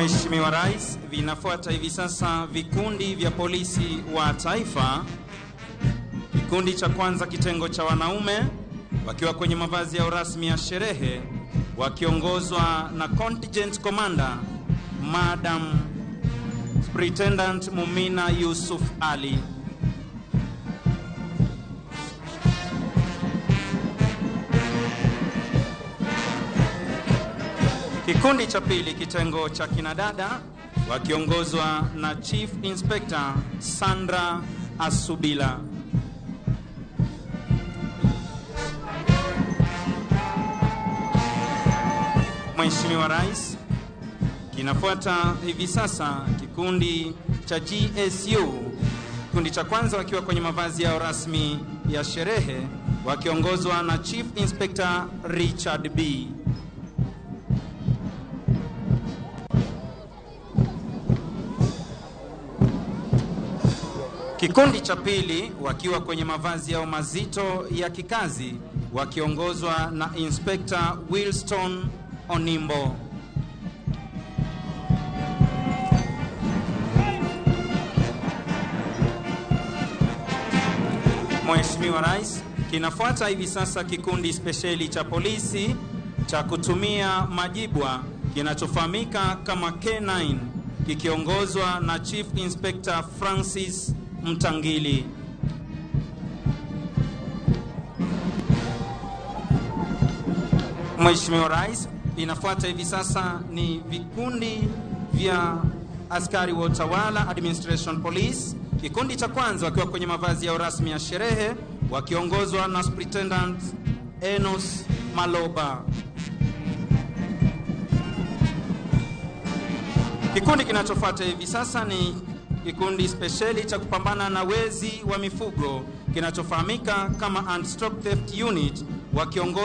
Mheshimiwa Rais, vinafuata hivi sasa vikundi vya polisi wa taifa. Kikundi cha kwanza kitengo cha wanaume wakiwa kwenye mavazi yao rasmi ya sherehe wakiongozwa na Contingent Commander Madam Superintendent Mumina Yusuf Ali. Kikundi cha pili kitengo cha kinadada wakiongozwa na Chief Inspector Sandra Asubila. Mheshimiwa Rais, kinafuata hivi sasa kikundi cha GSU. Kikundi cha kwanza wakiwa kwenye mavazi yao rasmi ya sherehe wakiongozwa na Chief Inspector Richard B. Kikundi cha pili wakiwa kwenye mavazi yao mazito ya kikazi wakiongozwa na Inspector Wilston Onimbo. Mheshimiwa Rais, kinafuata hivi sasa kikundi spesheli cha polisi cha kutumia majibwa kinachofahamika kama K9 kikiongozwa na Chief Inspector Francis Mtangili. Mheshimiwa Rais, inafuata hivi sasa ni vikundi vya askari wa utawala Administration Police. Kikundi cha kwanza wakiwa kwenye mavazi yao rasmi ya sherehe wakiongozwa na Superintendent Enos Maloba. Kikundi kinachofuata hivi sasa ni kikundi spesheli cha kupambana na wezi wa mifugo kinachofahamika kama Anti-Stock Theft Unit wakiongozwa